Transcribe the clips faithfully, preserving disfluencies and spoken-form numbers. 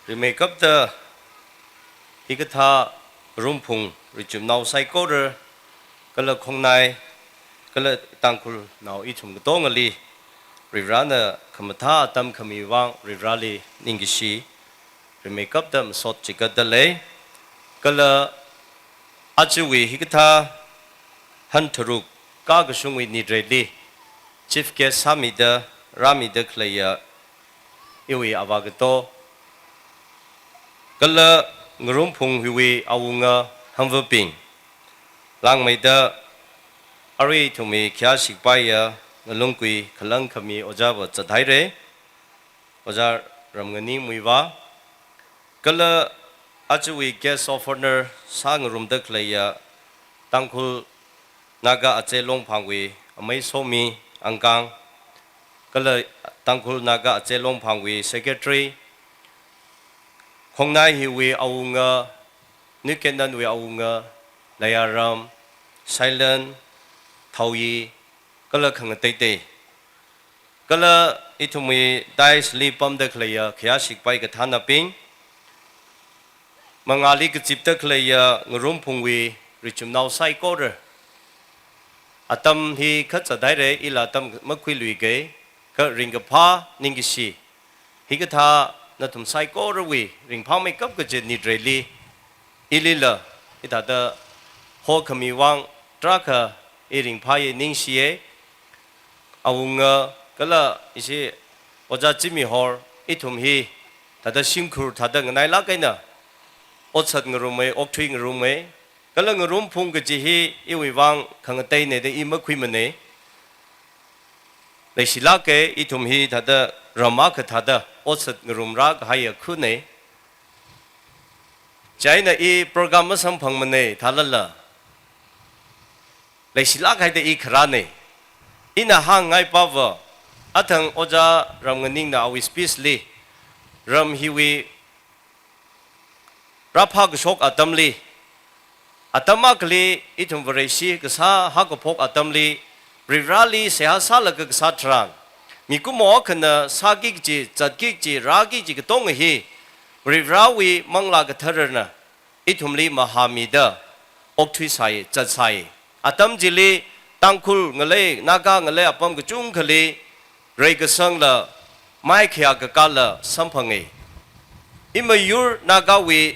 Rimeikapta hikathā ngarumphung richumnao saikora, kala khongnai, kala Tangkhulnao ithum katongali, Varivarana khamathā atam khami vang Varivarali ningkashi, rimeikapta masot chikatda lei. Kala ajawui hikathā han tharuk kakashungwui nitreili chief guest sāmida rāmida khaleiya iwui avā kato, kala ngarumphung hiwui awunga hamvabing, langmeida arui ithumwui khayāshikpaiya ngalungkui khalang khami ojāva zathaira, Ojā Ramnganingwui vā, kala ajawui guest of honour sāngarumda khaleiya Tangkhul Naga Ache Longphangwui amei Somi Angkang, kala Tangkhul Naga Ache Longphangwui secretary, khongnai hiwui awunga, New Canaan wui awunga, Layaram, Silent, Thaoyi, kala khangateitei. Kala ithumwui dais li pamda khaleiya khayāshikpai kathānabing, mangāli kazipda khaleiya ngarumphungwui richumnao saikora. Atam hi kha zathaira, ila atam makhuiluikei, kha ringkaphā ningkashi, hikathā nathum saikorawui ringphāmeikap kaji nitreili, ilila hithāda hokhami vang tarākha i ringphāya ningshiya. Awunga kala ishi Ojā Zimihor, ithum hi thāda shimkhur thāda nganailāk eina otsat ngarumei, okthui ngarumei, kala ngarumphung kaji hi iwui vang khangateina da i makhuimana. Leishilāka, ithum hi thāda ram akha thāda otsat ngarumrā kahaiya khuna. Chieina i program masamphangmana thālala, leishilāk haida i kharāna. Ina hāngngaipava, athang Ojā Ramnganingna awui speech li, ram hiwui rāphākashok atamli, atam akhali ithum Vareshi kasā hākaphok atamli, Varivarali seihā sālaga kasā tharan, mikumo akhana sāki kaji, zatki kaji, rāki kaji katonga hi Varivarawui Manglā Katharana ithumli mahāmida okthuisai, zatsai. Atam chili Tangkhul ngalei, Naga ngalei apam kachungkhali reikasangla maikhayā kakāla samphanga. Imayur Nagawui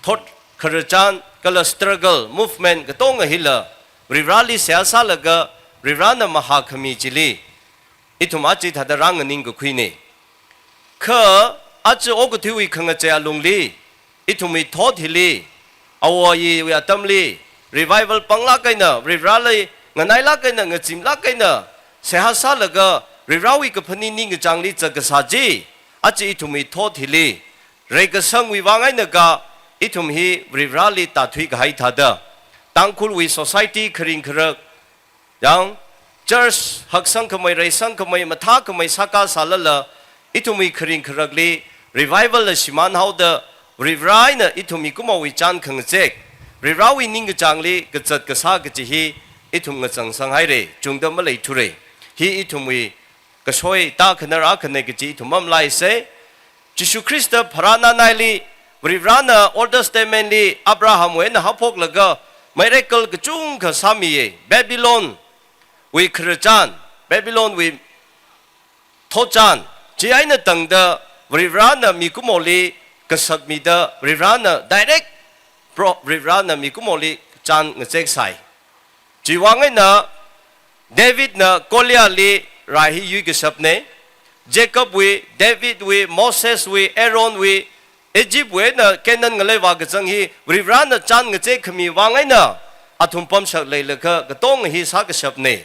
thot khararchan kala struggle, movement katonga hila Varivarali seihā sālaga Varivarana mahākhami chili ithum aja thāda rānganing kakhuina. Kha aja okathuiwui khangachei alungli, ithumwui thot hili, awo ayiwui atamli, revival panglāk eina, Varivarali nganailāk eina, ngazimlāk eina, seihā sālaga Varivarawui kaphaning ningkachāngli zatkasā chi, aja ithumwui thot hili reikasangwui vang eina kha ithum hi Varivarali tāthui kahai thāda, Tangkhulwui society kharing kharak, yang, church haksangkhamei, reisangkhamei, mathākhamei sākasālala, ithumwui kharing kharakli revival la shimānhaoda, Varivara eina ithum mikumowui chān khangazek, Varivarawui ningkachāngli kazat kasā kaji hi ithum ngachangsang haira, chungda maleithura. Hi ithumwui kasoi tākhanar akhana kaji ithum mamalaisa. Jishu Khrista pharānānaili, Varivarana Old Testament li Abrahamwui eina haophoklaga miracle kachungkha sāmiya. Babylonwui khararchan, Babylonwui thotchan, chi eina tangda Varivarana mikumoli kasakmida Varivarana direct pro-, Varivarana mikumoli chān ngazeksai. Chiwui vang eina Davidna Goliathli rai hi yuikashapna. Jacobwui, Davidwui, Moseswui, Aaronwui, Egyptwui eina Canaan ngalei vākazang hi Varivarana chān ngazekkhami vang eina athum pamshak leilakha katonga hi sākashapna.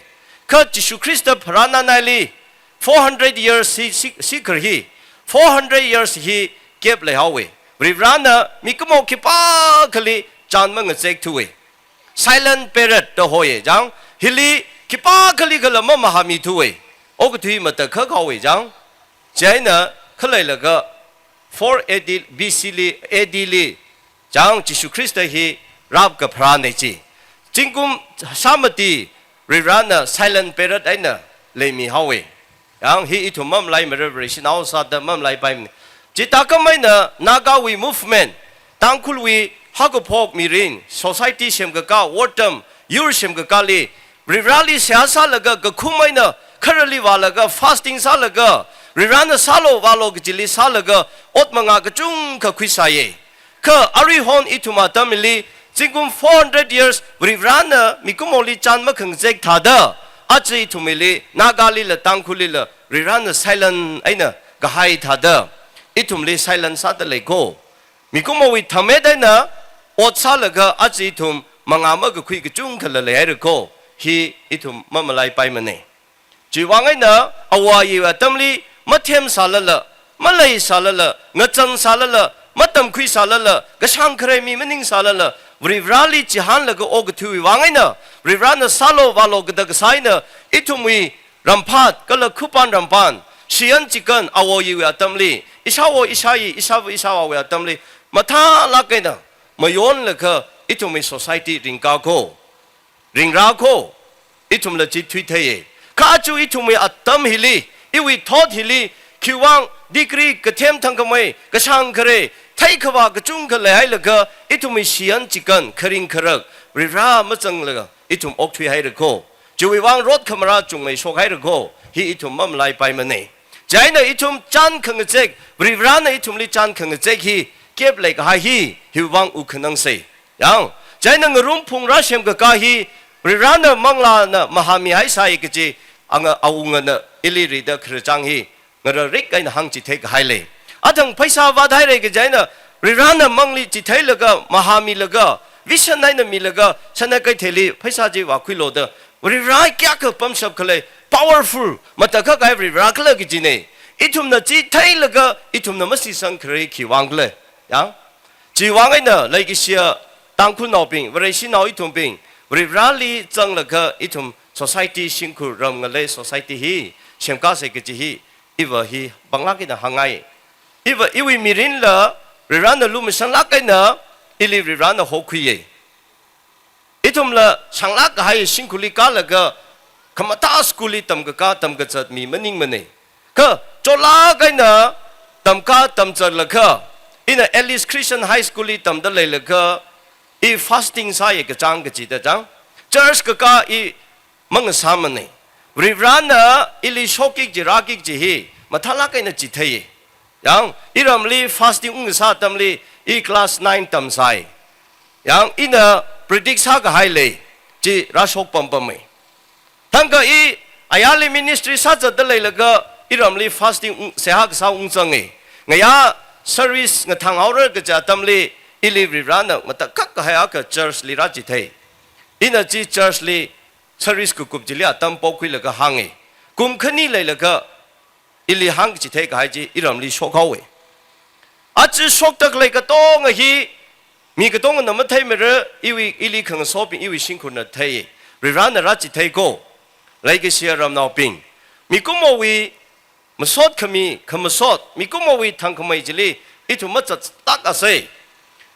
Kha Jishu Khrista pharānānaili four hundred years hi, shi-, shikhar hi, four hundred years hi gap leihaowa. Varivarana mikumo khipākhali chān mangazekthuwa. Silent period da hoya chang, hili khipākhali kala mamahāmithuwa. Okathui matakhak haowa chang. Chieina khaleilaga four A D, B C li, A D li, chang Jishu Khrista hi rāpkapharāna chi. Zingkum shāmati Varivarana silent period eina leimihaowa. Yang hi ithum mamalaimara, Vareshinao sāda mamalaipaimana. Chithākhameina Nagawui movement, Tangkhulwui haokaphok mirin, society semkaka, ward tam, yur semkakali, Varivarali seihā sālaga kakhum eina kharali vālaga fasting sālaga, Varivarana sālu vālu kajili sālaga, ot mangā kachungkha khuisāya. Kha aruihon ithum atamli, zingkum four hundred years Varivarana mikumoli chān makhangazek thāda, aja ithumli, Nagalila, Tangkhullila, Varivarana silent eina kahai thāda, ithumli silent sāda lei ko. Mikumowui thāmet eina ot sālaga aja ithum mangā makakhui kachungkhala leihaira ko. Hi ithum mamalaipaimana. Chiwui vang eina āwo āyiwui atamli mathem sālala, malei sālala, ngachang sālala, matamkhui sālala, kashāng kharei mi maning sālala, Varivarali chihānlaga okathuiwui vang eina, Varivarana sālu vālu kada kasā eina, ithumwui ramphat, kala khupan rampan, shiyan chikan āwo āyiwui atamli, ishāwo ishāyi, ishāva ishāvāwui atamli, mathālāk eina mayonlaga ithumwui society ringka ko, ringra ko, ithumla chi thuitheiya. Kha aja ithumwui atam hili, iwui thot hili, khiwui vang degree kathem thangkhamei, kashāng kharei, theikhavā kachungkha leihailaga, ithumwui shiyan chikan, kharing kharak, Varivara mazanglaga, ithum okthuihaira ko. Chiwui vang rot khamarā chungmei shokhaira ko. Hi ithum mamalaipaimana. Chieina ithum chān khangazek, Varivarana ithumli chān khangazek hi, kep leikahai hi, hiwui vang wukkhanangsa. Yang, chieina ngarumphung rāsemkaka hi, Varivarana manglāna mahāmihaisai kaji, anga awungana ili rida khararchān hi, ngararik eina hāngchithei kahai lei. Athang pheisā vāthaira kaji eina, Varivarana mangli chitheilaga, mahāmilaga, vision eina milaga, Sinakeitheli pheisā chi vākhuilu da, Varivara kayākha pamshap khalei, powerful, matakhak kahai Varivara khala kajina. Ithumna chitheilaga, ithumna mashisang kharei khiwui vang khala. Yang, chiwui vang eina leikashiya Tangkhulnaobing, Vareshinao ithumbing, Varivarali zanglaga ithum society shimkhur ram ngalei society hi, semkasa kaji hi, iva hi, panglāk eina hāngngai. Iva, iwui mirinla, Varivarana lumashanlāk eina, ili Varivarana hokhuiya. Ithumla shānglāk kahai shimkhurli kālaga, khamathā school li tamkakā tamkazat mi maningmana. Kha, chotlāk eina tamkā tamzatlaga, ina Alice Christian High School li tamda leilaga, i fasting sāya kachāng kachida chāng. Church kakā i mangasāmana. Varivarana ili shokki kaji rāki kaji hi, mathālāk eina chitheiya. Yang, iramli fasting ungsā atamli, i class nine tamsai. Yang, ina predict sākahai lei, chi rāshok pampamma. Thangkha i, ayarli ministry sāzatda leilaga, iramli fasting ung, seihā kasā ungzanga. Ngayā service ngathang haora kaja atamli, ili Varivarana matakhak kahai akha church li rāchithei. Ina chi church li service kakup chili atam pokhuilaga hānga. Kum khani leilaga, ili hāngchithei kahai chi iramli shokhaowa. Aja shokda khalei katonga hi, mi katongana matheimara, iwui, ili khangasobing, iwui shimkhurna thei. Varivarana rāchithei ko. Leikashiya ramnaobing, mikumowui masot khami, khamasot, mikumowui thangkhamei chili, ithum mazattak asai.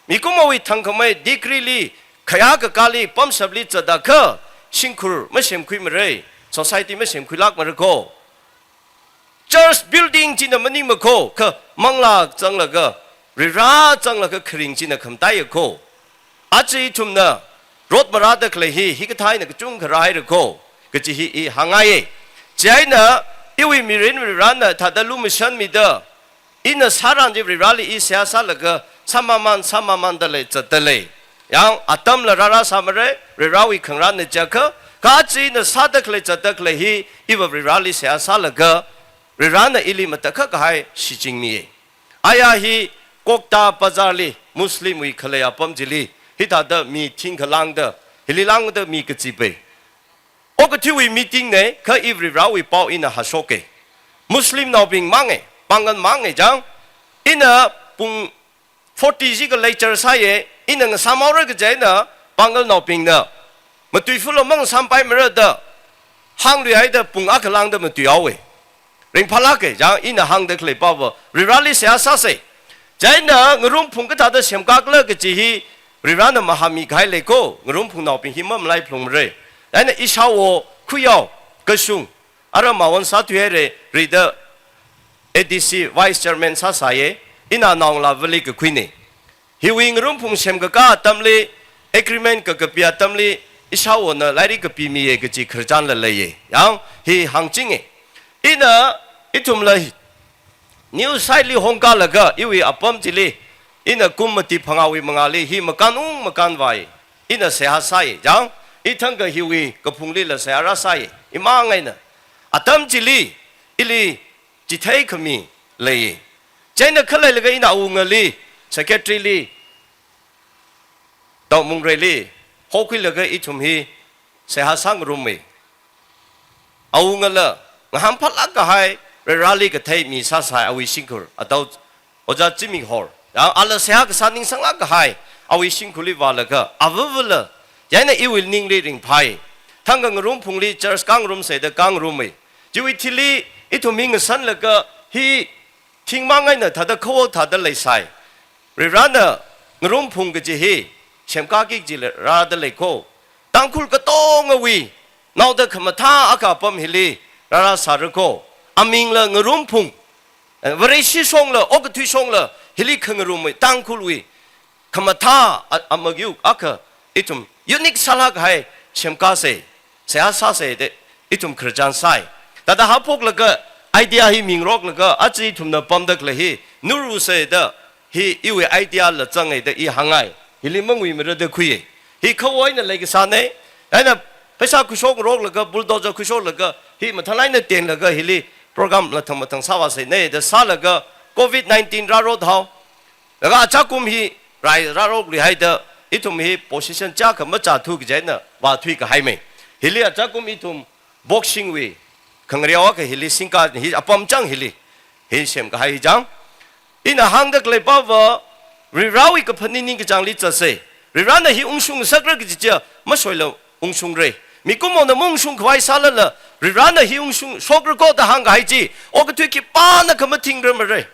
Mikumowui thangkhamei degree li, khayā kakāli, pamshapli zatakha, shimkhur masemkhuimara, society masemkhuilākmara ko. Church building china maningma ko, kha manglā zanglaga, Varivara zanglaga kharing china khamataiya ko. Aja ithumna, rot marāda khalei hi, hikathā eina kachungkha rāhaira ko, kaji hi i hāngngaiya. Chieina, iwui mirin Varivarana thāda lumashanmida, ina sāran chi Varivarali i seihā sālaga, sāmamān, sāmamānda lei, zatda lei. Yang atamla rārāsāmara, Varivarawui khangarānna jiakha, kha aja ina sāda khalei, zatda khalei hi, iva Varivarali seihā sālaga, Varivarana ili matakhak kahai shiching miya. Aya hi Kokta Bazar li, Muslim wui khalei apam chili, hithāda mi thingkha lāngda, hili lāngda mi kachipai. Okathuiwui meeting na, kha i Varivarawui pao ina hāshoka. Muslimnaobing manga, pāngkhan manga chāng. Ina pung forty jikha lecture sāya, ina ngasām haora kaja eina, pāngkhannaobingna, matuifala mangasāmpaimara da, hāngluihaida pung akha lāngda matuihaowa. Ringphālāka, chāng ina hāngda khalei paova, Varivarali seihā sāsa. Chieina ngarumphung kathāda semkakhala kaji hi, Varivarana mahāmi kahai lei ko, ngarumphungnaobing hi mamalai phalungmara. Chieina ishāwo, khuyao, kashung, ara mawon sāthuihaira, rida A D C Vice Chairman sāsāya, ina naongalāvali kakhuine. Hiwui ngarumphung semkakā atamli, agreement kakapi atamli, ishāwona lairik kapimiye kaji khararchanla leiye. Yang, hi hāngchinge. Ina, ithumla hi, new site li hongkalaga, iwui apam chili, ina kum mati phangāwui mangāli, hi makānung makānvai, ina seihā sāye. Yang, ithangkha hiwui kaphunglila seihā rāsāye. Imang eina. Atam chili, ili chitheikhami leiye. Chieina khaleilaga ina awungali, secretary li, Taomungreili, hokhuilaga ithum hi seihā sāngarumme. Awungala, ngahānphalāk kahai, Vareli kathei mi sāsai awui shimkhur, atao Ojā Zimik Hor. Ya, ala seihā kasā ningsanglāk kahai, awui shimkhurli vālaga, avāvala, chieina iwui ningli ringphai. Thangkha ngarumphungli church kāngarumsa da kāngarumme. Chiwui thili, ithum hi ngasanlaga, hi thingmang eina thāda khawo thāda leisai. Varena ngarumphung kaji hi, semkāki kajila rāda leiko. Tangkhul katongawui, naoda khamathā akha apam hili, rārāsārako. Amingla ngarumphung. Eh, Vareshi shongla, okathui shongla, hili khangarumme, Tangkhulwui. Khamathā a-, amagiuk akha ithum unique sālāk kahai semkāse, seihā sāse da ithum khararchan sāi. Thāda haophoklaga idea hi mingaroklaga aja ithumna pamda khalei hi nuruse da hi iwui idea la zange da i hāngngai. Hili manguimara da khuiye. Hi khawo eina leikasāne. Eina pheisā khuishoklaga, bulldozer khuishoklaga, hi mathālāk eina tenlaga hili program mathang mathang sāvāsei ne da sālaga covid nineteen rārot hao. Laga achakum hi rai rārok lihaida, ithum hi position chiyākha machāthu kaji eina vāthui kahaime. Hili achakum ithum boxing wui, khangareo akha hili singka hi apam chang hili, hi semkahai chang. Ina hāngda khalei pava, Varivarawui kaphaning ningkachāngli zatsei. Varivarana hi ungshung ngasakra kaji chiya, masoila ungshungra. Mikumona maungshungkhavai sālala, Varivarana hi ungshung shokra ko da hāngkahai chi, okathui khipānakha mathingrarmara.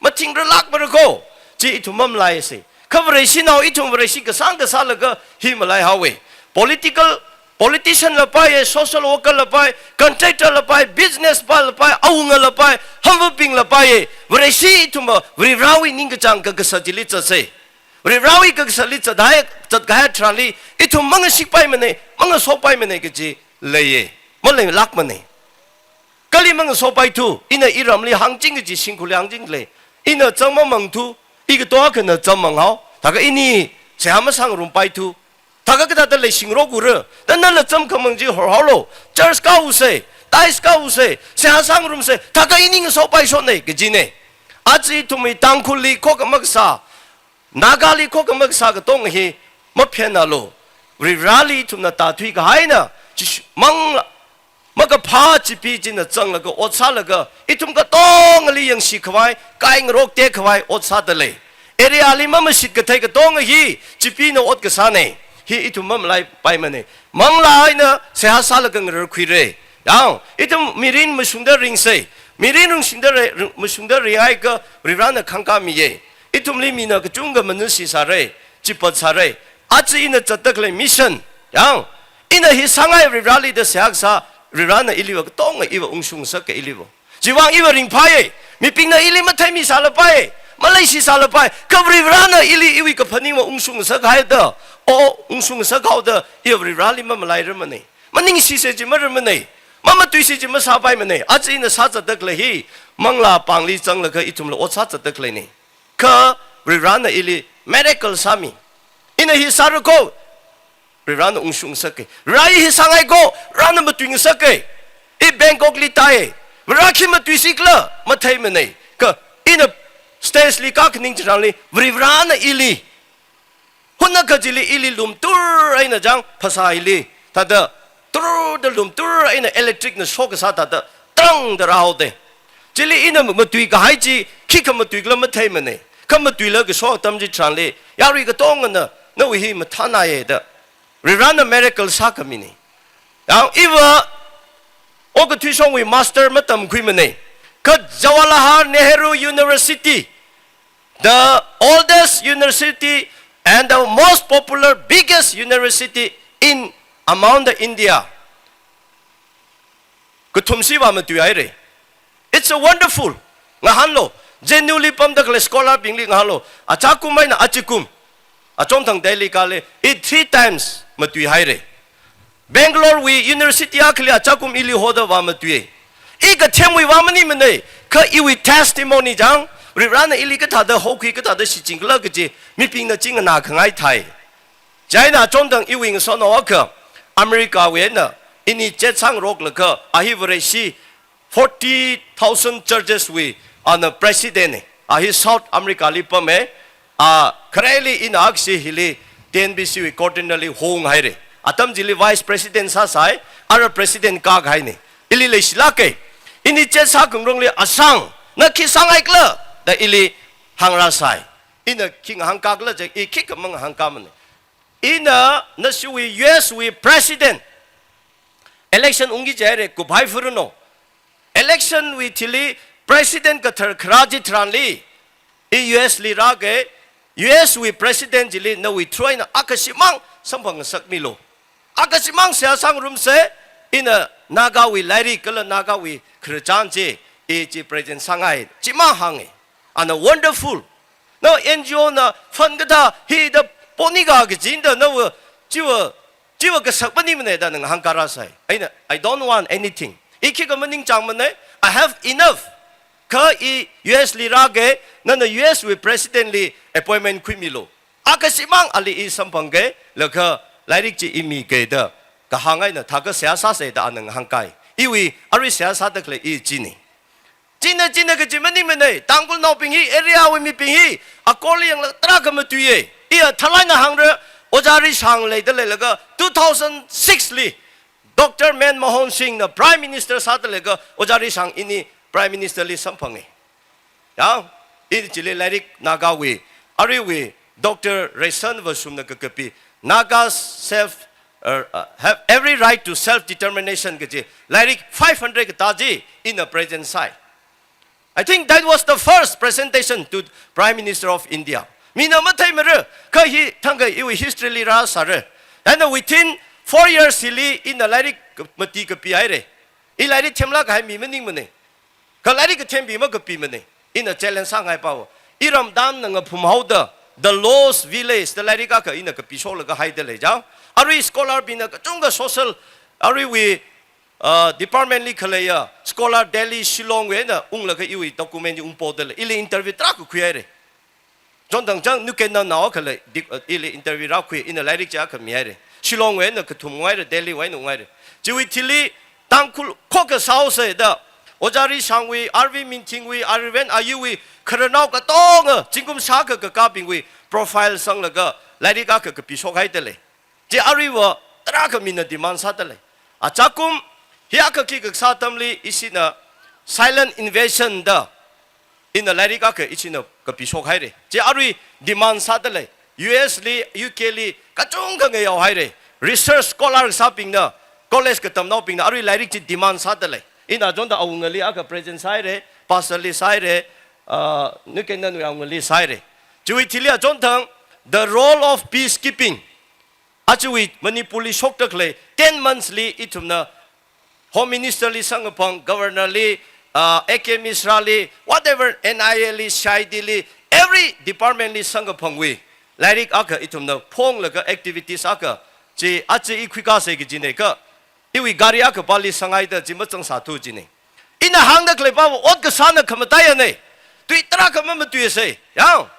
Mathingrarlākmarako, chi ithum mamalaise. Kha Vareshinao ithum Vareshi kasāng kasālaga hi malaihaowe. Political, politician la paiye, social worker la pai, contractor la pai, business pa la pai, awunga la pai, hamvabing la paiye. Vareshi ithumva Varivarawui ningkachāng kakasā chili zatsei. Varivarawui kakasāli zathai, zatkahai tharanli, ithum mangashikpaimane, mangasokpaimane kaji leiye. Maleilākmane. Kali mangasopaithu, ina iramli hāngching kaji shimkhurli hāngching lei. Ina zang mamangthu, i katonga akhana zang manghao. Thākha ini seihā masāngarumpai thu. Thākha kathāda leishingrok ura. Nana la zangkhamang chi horhaolo. Church kāusei, tithes kāusei, seihā sāngarumsei. Thākha ini ngasopai shonei kajinei. Aja ithumwui Tangkhulli khokha makasā, Nagali khokha makasā katonga hi maphenalu. Varivarali ithumna tāthui kahaina, Jishu mangla, makaphā Chipeechina zanglaga ot sālaga, ithum katongali yangshikhavai, kaingarok tekhavai ot sāda lei. Area li mamashit kathei katonga hi, Chipeena ot kasānei. Hi ithum mamalaipaimane. Manglā eina seihā sālaga ngararkhuira. Yang, ithum mirin mashungda ringsei. Mirin rungshingda re-, rung-, mashungda ringhaiakha Varivarana khangkāmiye. Ithumli mina kachungkha manushi sāra, chipat sāra. Aja ina zatda khalei mission. Yang, ina hi sāngai Varivarali da seihā kasā, Varivarana iliva katonga iva ungshung sāka iliva. Chiwuivang iva ringphāye, mibingna ili matheimi sālapai, maleishi sālapai, kha Varivarana ili iwui kaphaningva ungshung sākhaida, o ungshung sākhaoda, iva Varivarali mamalairarmane. Maningshise chi mararmane, mamatuise chi masāpaimane, aja ina sāzatda khalei hi, manglā pāngli zanglaga ithumla ot sāzatda khaleinei. Kha Varivarana ili miracle sāmi. Ina hi sārako, Varivarana ungshung sāke. Varena hi sāngaiko, Varivarana matuingasake. I Bangkok li tāi. Varena khi matuisikhala, matheimanei. Kha ina stage li kākhaning chitharanli, Varivarana ili. Hunna kachili ili lumtur eina chang phasā hili. Thāda, tur da lumtur eina electric na shock kasā thāda, trang da rāhaode. Chili ina matui kahai chi, khikha matuikhala matheimanei. Kha matuilaga shock atam chitharanli, yarui katongana, nawui hi mathānāye da. Varivarana miracle sākhamine. Yang iva, okathui shongwui master matamkhuimane. Kha Jawaharlal Nehru University, the oldest university and the most popular, biggest university in among the India. Kathumsiva matuihaire. It's a wonderful. Ngahānlo. J N U li pamda khalei scholar bingli ngahānlu. Achakum eina achikum. Achonthang Delhi kali, i three times matuihaire. Bangalore wui university akhali achakum ili hoda vāmatui. I kathemwui vā maningmanei, kha iwui testimony chang, Varivarana ili kathāda hokhui, kathāda shichingkhala kaji, mibingna chi nganākhangai thai. Chieina achonthang iwui ngasotnao akha, America wui eina, ini chet sāngaroklaga, a hi Vareshi, forty thousand churches wui, ana president ne, a hi South America li pame, a, khareli ina aksi hili, T N B C wui coordinator li honghaire. Atam chili vice president sāsai, ara president kākahaine. Ili leishilāke. Ini chet sākhangarongli asang, na khi sāngaikhala, da ili hāngrāsai. Ina khi ngahānkakhala je, i khikha mangahānkāmane. Ina nashiwui U S wui president election ungki jihaire, kuphai furano. Election wui thili president kathar kharā chitharanli, i U S li rāke, U S wui president chili nawui through eina akha shimang samphangngasakmilu. Akha shimang seihā sāngarumse, ina Nagawui lairik kala Nagawui khararchan chi, i chi present sāngai, chimang hānge. Ana wonderful. Na N G O na fund kathā hida poni ka kajin da nawa chiwa, chiwa kasak maningmane da na ngahānka rāsai. Eina, I don't want anything. I khikha maningchāngmane, I have enough. Kha i U S li rāke, nana U S wui president li appointment khuimilu. Akha shimang ali i samphangke, laga lairik chi i mike da, kahāng eina thākha seihā sāse da ana ngahānkai. Iwui, arui seihā sāda khalei i chine. China, china kaji maningmane, Tangkhulnaobing hi, area wui mibing hi, akorli yanglaga tarākha matuiye. Iya thalai eina hāngra, Ojā Rishang leida leilaga two thousand six li, Doctor Manmohan Singh na Prime Minister sāda leilaga, Ojā Rishang ini Prime Minister li samphange. Ya, ini chili lairik Nagawui, aruiwui, Doctor Reison Vashumna kakapi, Nagas self, uh, uh, have every right to self-determination kaji, lairik five hundred katā chi, ina present sāi. I think that was the first presentation to Prime Minister of India. Mina matheimara, kha hi thangkha iwui history li rāsāra. And within four years hili ina lairik mati kapihaire. I lairik themlāk kahai mi maningmane. Kha lairik kathembi makapimane. Ina challenge sāngai pao. Iram dam na ngaphum haoda, The Lost Village, da lairik akha ina kapishoklaga haida lei ja. Arui scholar bingna kachungkha social, aruiwui, uh, department li khaleiya, scholar Delhi, Shillong wui eina unglaga iwui document ungpoda lei. Ili interview tarākha khuihaire. Chonthang chang New Canaan nao khalei, di-, uh, ili interview rākhui, ina lairik chi akha mihaire. Shillong wui eina kathum unghaire, Delhi wui eina unghaire. Chiwui thili Tangkhul khokha sāhaose da, Ojā Rishang wui, R V Minthing wui, Ariven Ayu wui, khararnao katonga, zingkum shākha kakābingwui, profile sanglaga, lairik akha kapishok haida lei. Chi aruiva tarākha mina demand sāda lei. Achakum, hi akha khi kasā atamli ishina silent invasion da, ina lairik akha ishina kapishok haire. Chi arui demand sāda lei. U S li, U K li, kachungkha ngayao haire. Research scholar sābingna, college katamnaobingna, arui lairik chi demand sāda lei. Ina chonda awungali akha present sāhaire, pastor li sāhaire, uh, New Canaan wui awungali sāhaire. Chiwui thili achonthang, The Role of Peacekeeping. Ajawui Manipur li shokda khalei, ten months li ithumna Home Minister li samkaphang, Governor li, uh, A K Mishra li, whatever, N I A li, C I D li, every department li samkaphangwui lairik akha ithumna phonglaga activities akha, chi aja i khuikāse kajine kha, iwui gari akha pali sanghaida chi mazangsāthu jine. Ina hāngda khalei pao ot kasāna khamataiyane. Tui tarākha mamatuise. Yang.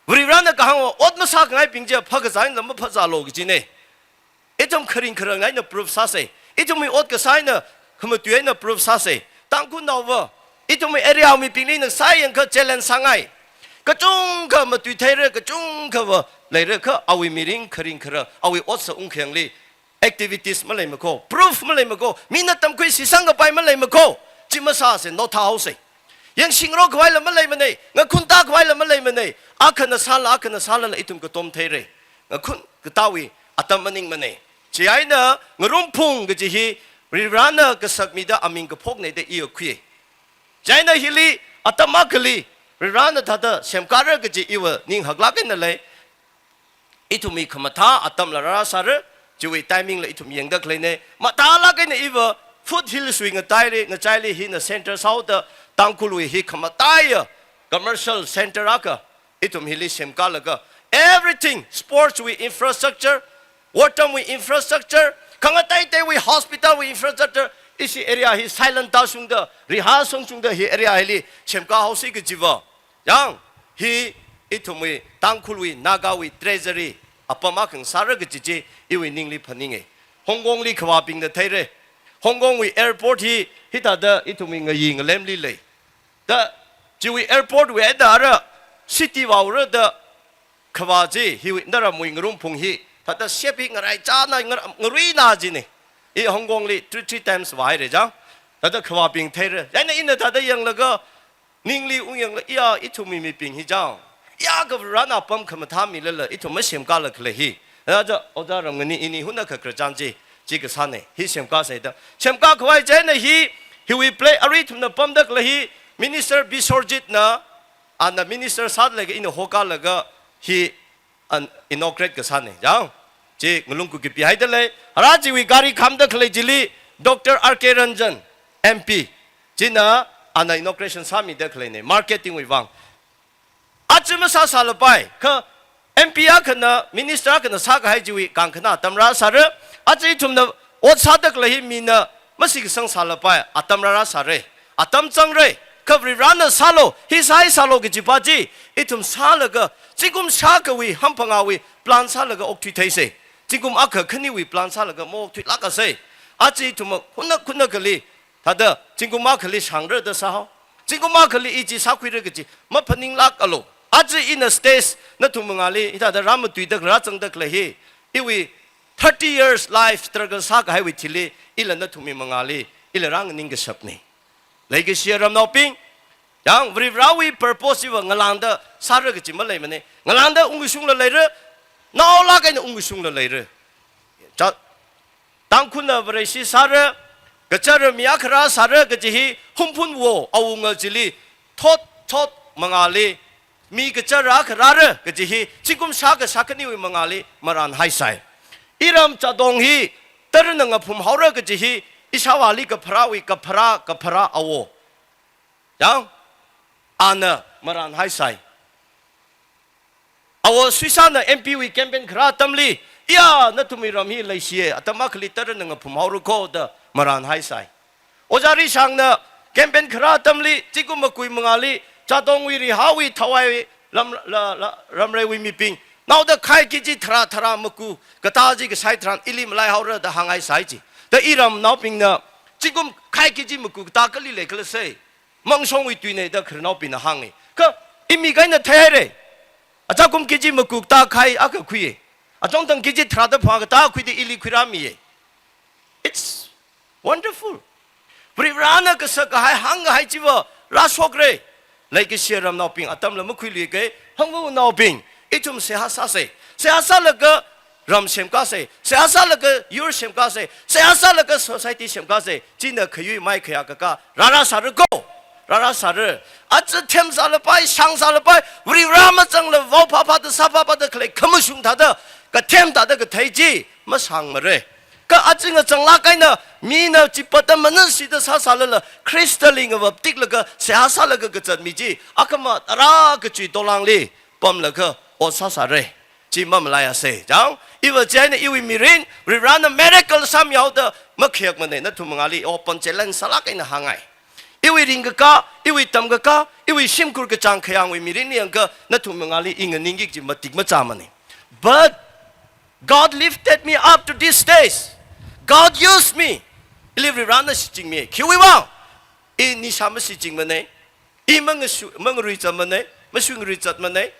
Varivarana kahāng ot masākhangaibing chi phākazā eina maphāzālu kajine. Ithum kharing kharang eina proof sāse. Ithumwui ot kasā eina khamatui eina proof sāse. Tangkhulnaova, ithumwui area mibingli nang sāyangkha challenge sāngai. Kachungkha matuitheira, kachungkhava leira kha awui mirin kharing kharang, awui otsa ungkhengli activities maleimakho, proof maleimakho, mina tamkhui shisang kapai maleimakho, chi masāse, nothā haose. Yangshingrok khavaila maleimane, ngakhun tākhavaila maleimane, akhana sāla, akhana sālala ithum katom theire. Ngakhun katāwui atam maningmane. Chieina ngarumphung kaji hi Varivarana kasakmida aming kaphokne da iya khui. Chieina hili atam akhali Varivarana thāda semkāra kaji iva ning haklāk eina lei. Ithumwui khamathā atamla rāsāra, chiwui timing la ithum yangda khaleine. Mathālāk eina iva foothills wui ngataili, ngachaili hina center sāhaoda Tangkhulwui hi khamataiya commercial center akha, ithum hili semkalaga, everything, sports wui infrastructure, water wui infrastructure, khangateiteiwui hospital wui infrastructure, ishi area hi silent tāshungda, rehearse shungshungda hi area hili semkahaosi kajiva. Yang, hi ithumwui, Tangkhulwui, Nagawui treasury apam akha ngasāra kaji chi, iwui ningli phaninge. Hong Kongli khavābingna theire. Hong Kongwui airport hi, hithāda ithumwui ngayi ngalemli lei. Da, chiwui airport wui eina ara, city vāura da, khavā chi, hiwui naramwui ngarumphung hi, thāda ship hi ngaraichāna, ngar-, ngaruina jine. I Hong Kongli three, three times vāhaire chang. Thāda khavābing theire. Chieina ina thāda yanglaga, ningli ungyangla, iya, ithumwui mibing hi chang. Iya, kha Varena apam khamathā milala, ithum masemkala khalei hi. Thāda, Oja Ramngani ini huna kha khararchan chi, chi kasāne, hi semkasei da. Semkakhavai chieina hi, hiwui play, arui ithumna pamda khalei hi, Minister Biswajitna, ana minister sālaga ina hokalaga, hi an inaugurate kasāne, chang. Chi ngalung kukipihai dalei. Ara chiwui gari khamda khalei chili, Doctor R K Ranjan, M P. China ana inauguration sāmida khaleine, marketing wui vang. Achi masāsālapai, kha M P akhana, minister akhana sākahai chiwui kangkhana atam rāsāra, achi ithumna ot sāda khalei hi mina masi kasang sālapai, atam rārāsāre, atam zangrei, kha Varena sālu, hi sāi sālu kajipa chi, ithum sālaga, zingkum shākhawui, hamphangāwui, plan sālaga okthui theisei. Zingkum akha khaniwui plan sālaga maokthuilākasei. Achi ithum huna huna kali, thāda, zingkum akhali shāngra da sāhao. Zingkum akhali i chi sākhuira kaji, maphaninglākalu. Achi ina stage, nathum mangāli, hithāda rāmatuida rāzangda khalei hi, iwui thirty years life struggle sākahaiwui thili, ila nathumwui mangāli, ila rānganing kashapne. Leikashiya ramnaobing, yang Varivarawui purpose iva ngalāngda sāra kaji maleimane. Ngalāngda ungkashungla leira, naolāk eina ungkashungla leira. Cha-, Tangkhulna Vareshi sāra, kachara mi akha rāsāra kaji hi, Hungpungwo awunga chili, thot, thot mangāli, mi kachara akha rāra kaji hi, zingkum shākha shākhaniwui mangāli marānhaisai. Iram Chadong hi, tarana ngaphumhaora kaji hi, ishāvāli kapharawui, kaphara, kaphara awo. Yang, ana marānhaisai. Awo Suisana M P wui campaign kharā atamli, iya, nathumwui ram hi leishiye, atam akhali tarana ngaphumhaora ko da marānhaisai. Oja Rishangna campaign kharā atamli, zingkum makui mangāli, Chadongwui Rihawui Thawai lam, la, la, ramreiwui mibing, naoda khai K G tharā tharā maku, katā chi kasai tharan ili malaihaora da hānghaisai chi. Da iramnaobingna, zingkum khai K G maku katā kali leikhala sei. Mangshongwui tuine da khararnaobingna hānge. Kha, imi kaina theihaire. Achakum K G maku katā khai akha khuiye. Achongthang K G tharāda phangā katā khuida ili khuirāmiye. It's wonderful. Varivarana kasakahai hāngkahai chiva rāshokre. Leikashiya ramnaobing, atamla makhuiluike, hangvanaobing, ithum seihā sāse. Seihā sālaga ram semkase, seihā sālaga yur semkase, seihā sālaga society semkase, china khayui mai khayā kakā, rārāsāra ko, rārāsāra. Achi themsālapai, shāngsālapai, Varivara mazangla vaophāphāda sāphāphāda khalei khamashung thāda, kathem thāda kathei chi, masāngmare. Kha achi ngazanglāk eina, mina chipatta manasida sāsālala, Khristali ngavaptiklaga, seihā sālaga kazat mi chi, akhama tarā kachui tolangli, pamlaga, ot sāsāre. Chi mamalaiase. Chang, iva chieina iwui mirin, Varivarana miracle sāmihaoda, makhayakmane, nathum mangāli, open challenge sālāk eina hāngngai. Iwui ringkakā, iwui tamkakā, iwui shimkhur kachāng khayāngwui mirin yangkha, nathum mangāli i nganingki kaji matik machāmane. But God lifted me up to this stage. God used me. Ili Varivarana shichinmi. Khiwui vang? I nisha mashichinmane. I mangashu-, mangaruizatmane. Mashu ngaruizatmane.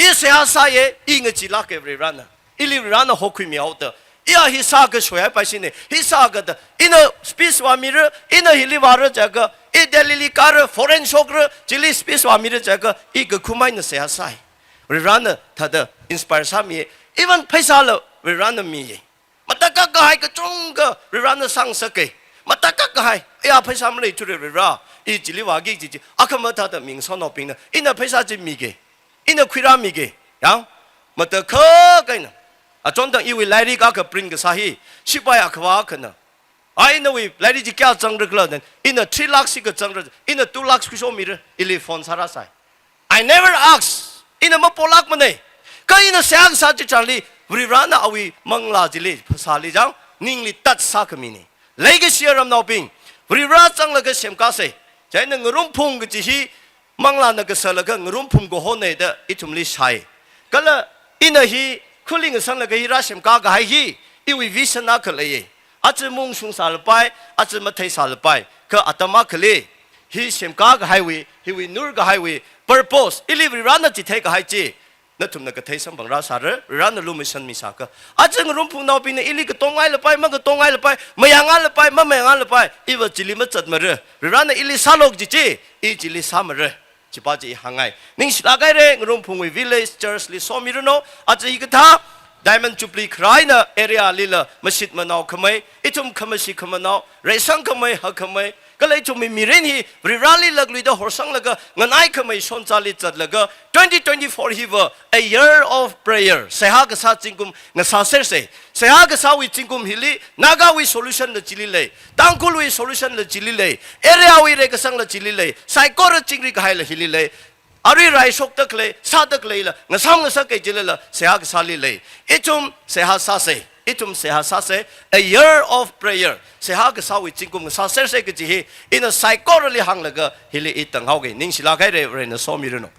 I seihā sāye. I ngacheelāke Varivarana. Ili Varivarana hokhuimihaoda. Iya hi sākha shoihaipaishine. Hi sākha da. Ina speech vāmira. Ina hili vāra jiakha. I Delhili kāra. Foreign shokra. Chili speech vāmira jiakha. I kakhum eina seihā sāi. Varivarana thāda inspire sāmiye. Even pheisāla Varivarana miye. Matakhak kahai kachungkha Varivarana sāngasake. Matakhak kahai. Iya pheisā maleithura Varivara. I chili vāki kaji chi. Akhama thāda mi ngasotnaobingna. Ina pheisā chi mige. Ina khuirāmige. Yang. Matakhak eina. Achonthang iwui lairik akha print kasā hi. Sipai akhava akhana. Ai nawui lairik chi kayā zangra khala then. Ina three lakhs hi kazangra. Ina two lakhs khuishomira. Ili phone sārāsai. I never ask. Ina mapolākmana. Kha ina seihā kasā chitharanli, Varivarana awui manglā chili, phasāli chang, ningli tat sākhamina. Leikashi ramnaobing, Varivara zanglaga semkāsa. Chieina ngarumphung kaji hi, manglāna kasālaga ngarumphung kahona da ithumli shāi. Kala ina hi khuli ngasanglaga hi rāsemkā kahai hi, iwui vision akha leiya. Aja maungshung sālapai, aja mathei sālapai, kha atam akhali, hi semkā kahaiwui, hiwui nur kahaiwui purpose, ili Varivarana chithei kahai chi, nathumna kathei samphang rāsāra, Varivarana lumashanmi sākha. Aja ngarumphungnaobingna ili katongngai lapai, makatong ngai lapai, mayāngai lapai, mamayāngai lapai, iva chili mazatmara. Varivarana ili sālu kaji chi, i chili sāmara. Chipa chi i hāngngai. Ningshilāk haira, ngarumphungwui village church li somiranu, aja hikathā, Diamond Jubilee kharā eina area lila mashit manao khamei, ithum khamashi khamanao, reisang khamei, hak khamei, kala ithumwui mirin hi Varivarali lakluida horsanglaga nganai khamei shonzali zatlaga twenty twenty-four hiva a year of prayer. Seihā kasā zingkum ngasāsersa. Seihā kasāwui zingkum hili Nagawui solution la chili lei. Tangkhulwui solution la chili lei. Area wui reikasang la chili lei. Saikora chingri kahai la hili lei. Arui raishokda khalei, sāda khaleila, ngasam ngasak kajilala, seihā kasāli lei. Ithum seihā sāsa, ithum seihā sāsa, a year of prayer. Seihā kasāwui zingkum ngasāsersa kaji hi, ina saikorali hānglaga, hili i tanghaoga, ningshilāk haira, Varena somiranu.